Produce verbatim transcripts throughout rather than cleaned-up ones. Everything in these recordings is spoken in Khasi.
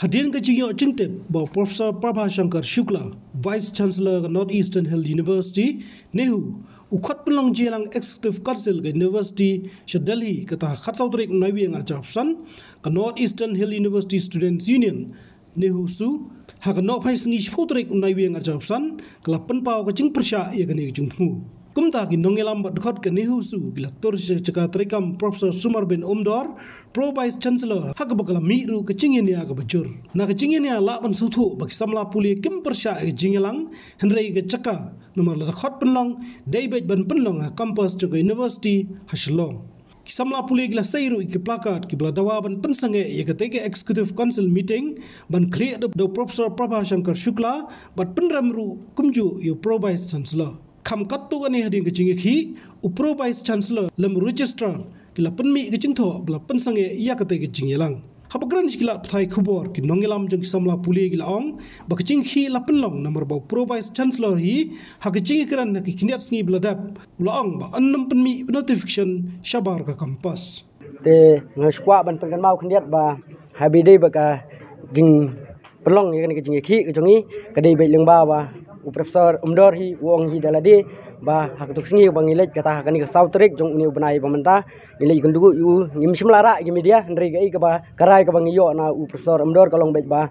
Hadien ka jingïoh jingtip ba u Professor Prabha Shankar Shukla, Vice Chancellor ka North Eastern Hill University, NEHU, u khot pynlong jingïalang Executive Council ka University sha Delhi, kata ha khatsaw tarik u Naiwieng arhajar arphew san, ka North Eastern Hill University Students Union, NEHUSU, ha ka nohphai sngi shiphew tarik u Naiwieng arhajar arphew san, ka la pynpaw ka jingpyrshah ïa kane ka jingthmu. Kumta ki nongïalam bad dkhot ka NEHUSU ki la tur sha ka jaka treikam Professor Sumar Ben Umdor, Pro Vice Chancellor, ha kaba ka la mih ruh ka jingïania kaba jur. Na ka jingïania lah ban sngewthuh ba ki samla pule kim pyrshah ïa ka jingïalang, hynrei ka jaka, namar lada khot pynlong, dei beit ban pynlong ha campus jong ka University ha Shillong. Ki samla pule ki la sei ruh ïa ki placard kiba la dawa ban pynsangeh ïa katei ka Executive Council meeting ban khlieh da u Professor Prabha Shankar Shukla bad pynrem ruh kumjuh ïa u Pro Vice Chancellor. Kham katto katne hadien ka jingïakhih, u Pro Vice Chancellor lem u Registrar ki la pynmih ka jingthoh ba la pynsangeh ïa katei ka jingïalang. Haba kren sha ki lad pathai khubor, ki nongïalam jong ki samla pule ki la ong ba ka jingïakhih la pynlong namar ba u Pro Vice Chancellor hi, ha ka jingïakren ha ki khyndiat sngi ba la dep, u la ong ba un ym pynmih notification shabar ka campus. Te nga shu kwah ban pynkynmaw khyndiat ba haba dei ba ka jing pynlong ïa kane ka jingïakhih ka jong ngi, ka dei beit lyngba ba u Professor Umdor hi u ong hi da lade ba ha kato ka sngi ba ngi leit, kata ha kane ka saw tarik jong une u bnai ba mynta, ngi leit kynduh ïa u, ngim shym la rah ïa ki media, hynrei kaei kaba ka rai kaba ngi ïoh na u Professor Umdor ka long beit ba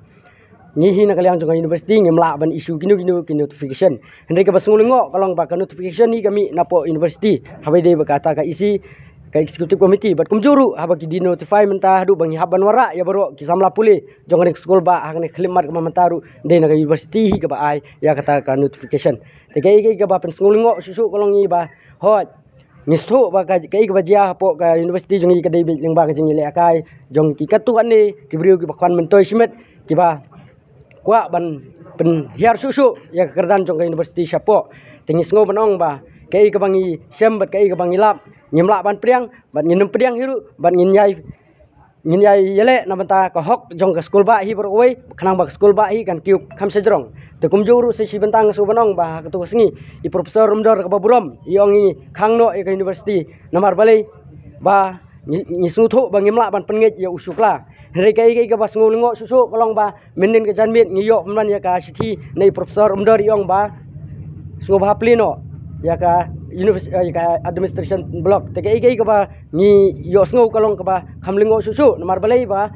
ngi hi na ka liang jong ka university ngim lah ban issue kino kino ki notification. Hynrei kaba sngew lyngngoh ka long ba ka notification hi ka mih napoh university, haba dei ba kata ka E C, ka executive committee, bad kumjuh ruh haba ki de-notify mynta haduh ba ngi hap ban wanrah ïa baroh ki samla pule jong kane ka skul bah ha kane ka khyllipmat kaba mynta ruh, dei na ka university hi kaba ai ïa kata ka notification. Te kaei kaei kaba pynsngew lyngngoh shuh shuh ka long hi ba, hooid, ngi sngewthuh ba ka, kaei kaba jia hapoh ka university jong ngi ka dei beit lyngba ka jingïalehkai jong ki katto katne ki briew kiba khwan myntoi shimet, kiba kwah ban pynhiar shuh shuh ïa ka kyrdan jong ka university shapoh. Te ngi sngew ban ong ba kaei kaba ngi shem bad kaei kaba ngi lap, ngim lah ban pdiang bad ngin ym pdiang hi ruh bad ngin ïai, ngin ïai ïaleh na bynta ka hok jong ka skul bah hi baroh kawei, khnang ba ka skul bah hi kan kiew kham shajrong. Te kumjuh ruh sa shi bynta nga sngew ban ong ba ha kato ka sngi i Professor Umdor kaba burom i ong i khang noh ïa ka university, namar balei ba ngi, ngi sngewthuh ba ngim lah ban pynngeit ïa u Shukla. Hynrei kaei kaei kaba sngew lyngngoh shuh shuh ka long ba mynnin ka janmiet ngi ïoh pynban ïa ka shithi na i Professor Umdor i ong ba sngewbha plie noh ïa ka univers-, ïa ka administration block. Te kaei kaei kaba ngi ïohsngew ka long kaba kham lyngngoh shuh shuh, namar balei ba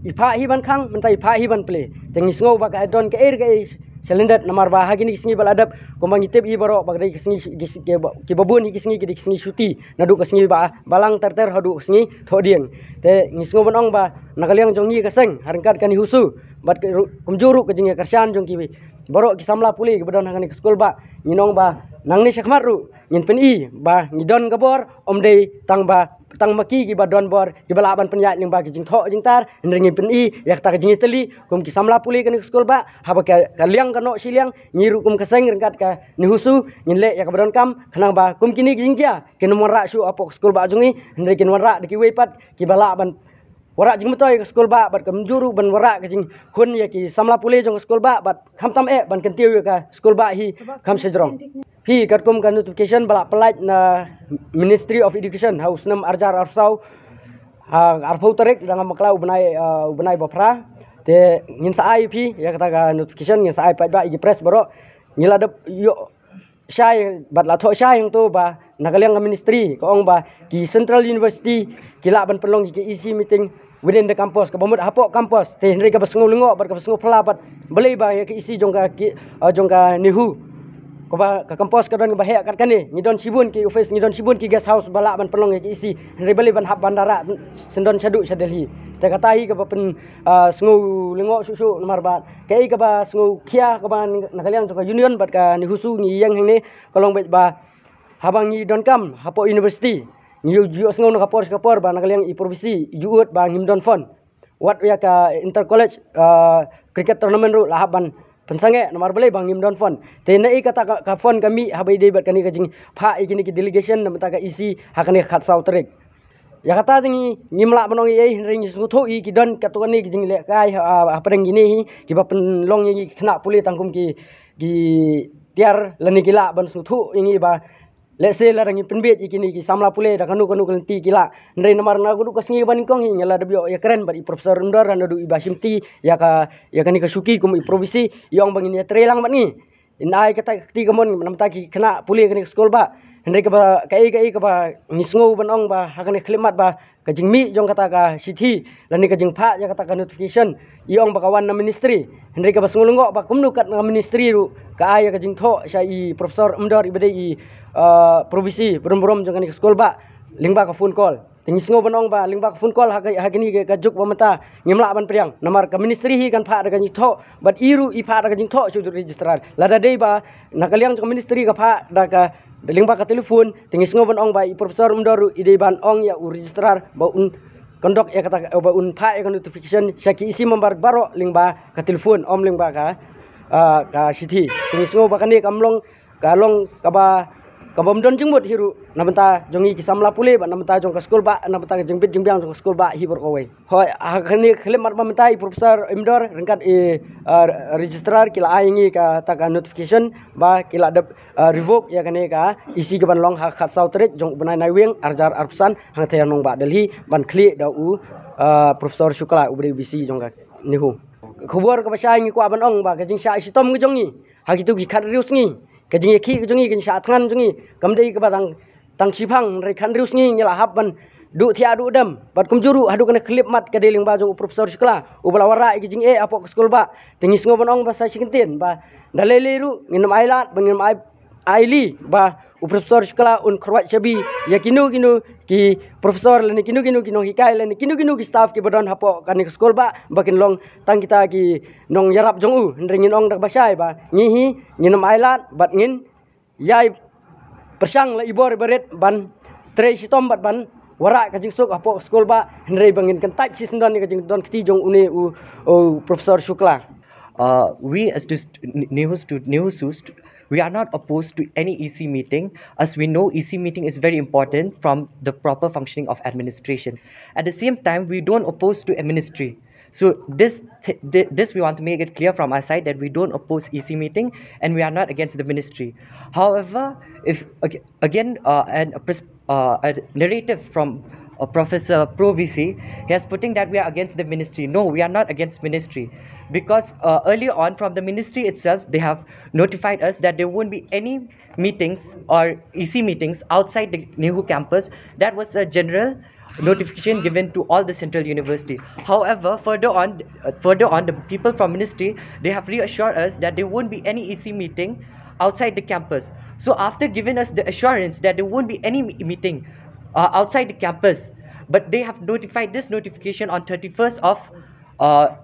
i phah hi ban khang, mynta i phah hi ban plie. Te ngi sngew ba ka don kaei re kaei shalyndet, namar ba ha kine ki sngi ba la dep, kumba ngi tip hi baroh ba ka dei ki sngi ki, ki, kiba bun hi ki sngi ki dei ki sngi shuti, naduh ka sngi ba balang ter ter haduh ka sngi thohdieng. Te ngi sngew ban ong ba na ka liang jong ngi ka seng ha ryngkat ka NEHUSU bad ka ru-, kumjuh ruh ka jingïakyrshan jong ki baroh ki samla pule kiba don ha kane ka skul bah, ngin ong ba nangne shakhmat ruh ngin pyni ba ngi don ka bor, ym dei tang ba tang ma ki kiba don bor kiba lah ban pynïaid lyngba ki jingthoh jingtar, hynrei ngin pyni ïa kata ka jingïatylli kum ki samla pule kane ka skul bah, haba ka, ka liang ka noh shiliang, ngi ruh kum ka seng ryngkat ka NEHUSU ngin leh ïa kaba donkam, khnang ba kum kine ki jingjia kin ym wanrah shuh hapoh ka skul bah jong ngi, hynrei kin wanrah da kiwei pat kiba lah ban wanrah jingmyntoi ka skul bah bad kumjuh ruh ban wanrah ka jinghun ïa ki samla pule jong ka skul bah bad khamtam eh ban kyntiew ïa ka skul bah hi kham shajrong. Hi katkum ka notification ba la pyllait na Ministry of Education ha u snem arhajar arphew saw, ha arphew tarik da nga bakla u bnai, ah, u bnai ba phra. Te ngin sa ai phi ïa kata ka notification, ngin sa ai pat ba ïa ki press baroh. Ngi la dep ïoh shai bad la thoh shai hangto ba na ka liang ka ministry ka ong ba ki Central University ki lah ban pynlong ki E C meeting within the campus, kaba mut hapoh campus. Te hynrei kaba sngew lyngngoh bad kaba sngew phylla pat, balei ba ïa ka E C jong ka ki, ah, jong ka NEHU, kaba ka campus ka don kaba heh kat kane, ngi don shibun ki office, ngi don shibun ki guest house ba lah ban pynlong ïa ka E C, hynrei balei ban hap ban da rah syndon shaduh sha Delhi. Te kata hi kaba pyn, ah, sngew lyngngoh shuh shuh, namar ba kaei kaba sngew khia kaba na ka liang jong ka union bad ka NEHUSU ngi ïeng hangne ka long beit ba haba ngi donkam hapoh university, ngi ïoh, ïohsngew na ka por sha ka por ba na ka liang i provisor i ju ud ba ngim don phone. Wat ïa ka inter college, ah, cricket tournament ruh la hap ban pynsangeh, namar balei ba ngim don phone. Te naei kata ka, ka phone ka mih haba ïadei bad kane ka jingphah ïa kine ki delegation na bynta ka E C ha kane ka khatsaw tarik. Ïa kata te ngi, ngim lah ban ong ei ei, hynrei ngi sngewthuh hi ki don katto katne ki jinglehkai ha, ha, hapdeng kine hi kiba pynlong ïa ngi ki khynnah pule tang kum ki, ki tiar lane ki lah ban sngewthuh ïa ngi ba Let's say lada ngi pynbeit ïa kine ki samla pule da kano kano ka lynti ki lah. Hynrei namar na kano ka sngi ba nyngkong hi ngi la dep ïoh ïakren bad i Professor Imdor, hynrei i ba shimti ïa ka, ïa kane ka shuki kum i Pro V C, i ong ba ngin ïatrei lang bad ngi. Yn ai kata ka kti kamon namar ki khynnah pule kane ka skul bah. Hynrei kaba kaei kaei kaba ngi sngew ban ong ba ha kane ka khyllipmat ba ka jingmih jong kata ka shithi lane ka jingphah ïa kata ka notification, i ong ba ka wan na ministry. Hynrei kaba sngewlyngngoh ba kumno kat na ministry ruh ka ai ïa ka jingthoh sha i Professor Imdor iba dei i, ah, Pro V C burom burom jong kane ka skul bah, lyngba ka phone call. Te ngi sngew ban ong ba lyngba ka phone call ha ka, ha kane ka, ka juk ba mynta ngim lah ban pdiang. Namar ka ministry hi kan phah da ka jingthoh bad i ruh i phah da ka jingthoh sha u registrar. Lada dei ba na ka liang jong ka ministry ka phah da ka, da lyngba ka telephone, te ngi sngew ban ong ba i Professor Imdor ruh i dei ban ong ïa u registrar ba un conduct ïa kata, ba un phah ïa ka notification sha ki EC member baroh lyngba ka telephone, ym lyngba ka, ah, ka shithi. Te ngi sngew ba kane kam long, ka long kaba, kaba ym don jingmut hi ruh na bynta jong ngi ki samla pule bad na bynta jong ka skul bah, na bynta ka jingbit jingbiang jong ka skul bah hi baroh kawei. Hooid, ha kane ka khyllipmat ba mynta i Professor Imdor ryngkat i, ah, registrar ki la ai ngi kata ka notification ba ki la dep, ah, revoke ïa kane ka EC kaban long ha ka khatsaw tarik jong u bnai Naiwieng arhajar arphew san hangtei ha nongbah Delhi ban khlieh da u, ah, Professor Shukla uba dei u VC jong ka NEHU. Khubor kaba shai ngi kwah ban ong ba ka jingshah shitom ka jong ngi ha kito ki khathynriew sngi, ka jingïakhih ka jong ngi, ka jingshah thngan jong ngi kam dei kaba tang, tang shiphang, hynrei khathynriew sngi ngi la hap ban duh thiah duh dem. Bad kumjuh ruh haduh kane ka khyllipmat ka dei lyngba jong u Professor Shukla uba la wanrah ïa ki jingeh hapoh ka skul bah. Te ngi sngew ban ong ba sa shi kyntien ba da lei lei ruh ngin ym ailad ba ngin ym ai, aili ba u Professor Shukla un kyrwat shabi ïa kino kino ki professor lane kino kino ki nonghikai lane kino kino ki staff kiba don hapoh kane ka skul bah ba kin long tang kita ki nongïarap jong u. Hynrei ngin ong da kaba shai ba ngi hi ngin ym ailad bad ngin ïai pyrshang la i bor i barit ban trei shitom bad ban wanrah ka jingsuk hapoh skul bah, hynrei ba ngin kyntait shisyndon ïa ka jingdon kti jong une u, u Professor Shukla. Uh, we as to st- NEHU stu- NEHUSU st- we are not opposed to any EC meeting, as we know EC meeting is very important from the proper functioning of administration. At the same time, we don't oppose to a ministry. So this th- th- this we want to make it clear from our side that we don't oppose EC meeting and we are not against the ministry. However, if ag- again, uh, and a pres- uh, a narrative from uh, Professor Pro VC, he is putting that we are against the ministry. No, we are not against ministry, because uh, earlier on from the ministry itself, they have notified us that there won't be any meetings or EC meetings outside the NEHU campus. That was a general notification given to all the central university. However, further on, uh, further on, the people from ministry, they have reassured us that there won't be any EC meeting outside the campus. So after giving us the assurance that there won't be any me- meeting uh, outside the campus, but they have notified this notification on thirty-first of uh,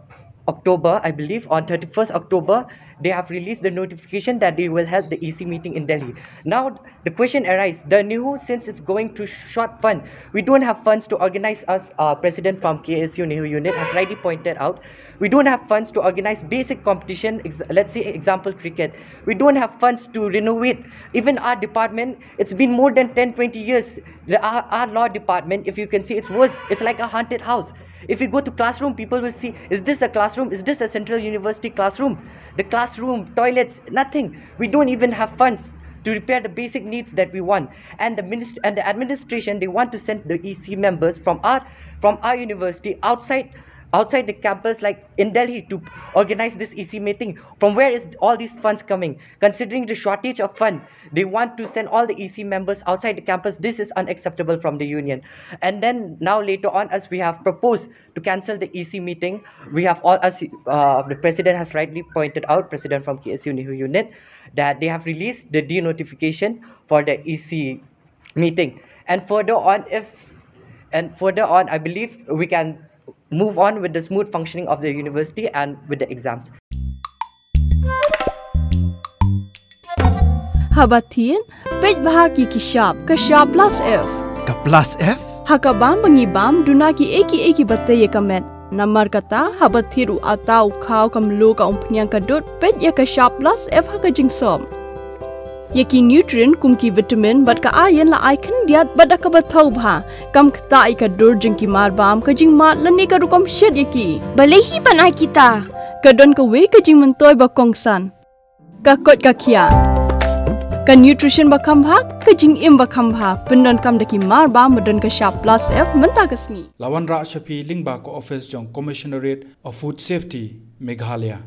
October, I believe, on thirty-first October, they have released the notification that they will held the EC meeting in Delhi. Now, the question arises, the NEHU, since it's going through sh- short fund, we don't have funds to organize, as uh, President from KSU NEHU unit has rightly pointed out. We don't have funds to organize basic competition, ex- let's say example cricket. We don't have funds to renovate. Even our department, it's been more than ten, twenty years. The, our, our law department, if you can see, it's worse. It's like a haunted house. If you go to classroom, people will see, is this a classroom? Is this a central university classroom? The classroom, toilets, nothing. We don't even have funds to repair the basic needs that we want. And the minist- and the administration, they want to send the EC members from our from our university outside outside the campus, like in Delhi, to organize this EC meeting. From where is all these funds coming? Considering the shortage of fund, they want to send all the EC members outside the campus. This is unacceptable from the union. And then now later on, as we have proposed to cancel the EC meeting, we have all, as uh, the president has rightly pointed out, president from KSU NEHU unit, that they have released the denotification for the EC meeting. And further on, if and further on, I believe we can move on with the smooth functioning of the university and with the exams. Haba thied, peit bha ki ki shap, ka shap plus F. Ka plus F? Ha ka bam ba ngi bam, duna ki ei ki ei ki ba tei ïa ka met. Namar kata, haba thied u ata u khaw ka mluh ka umphniang ka dud, peit ïa ka shap plus F ha ka jingsop. Ïa ki nutrient kum ki vitamin bad ka iron la ai khyndiat bad da kaba thaw bha. Kam ktah ïa ka dur jong ki mar bam, ka jingmad lane ka rukom shet ïa ki. Balei hi ban ai kita? Ka don kawei ka jingmyntoi ba kongsan. Ka koit ka khiah. Ka nutrition ba kham bha, ka jingim ba kham bha, pyndonkam da ki mar ba, ba don ka shap plus F mynta ka sngi. La wanrah sha phi lyngba ka office jong Commissionerate of Food Safety, Meghalaya.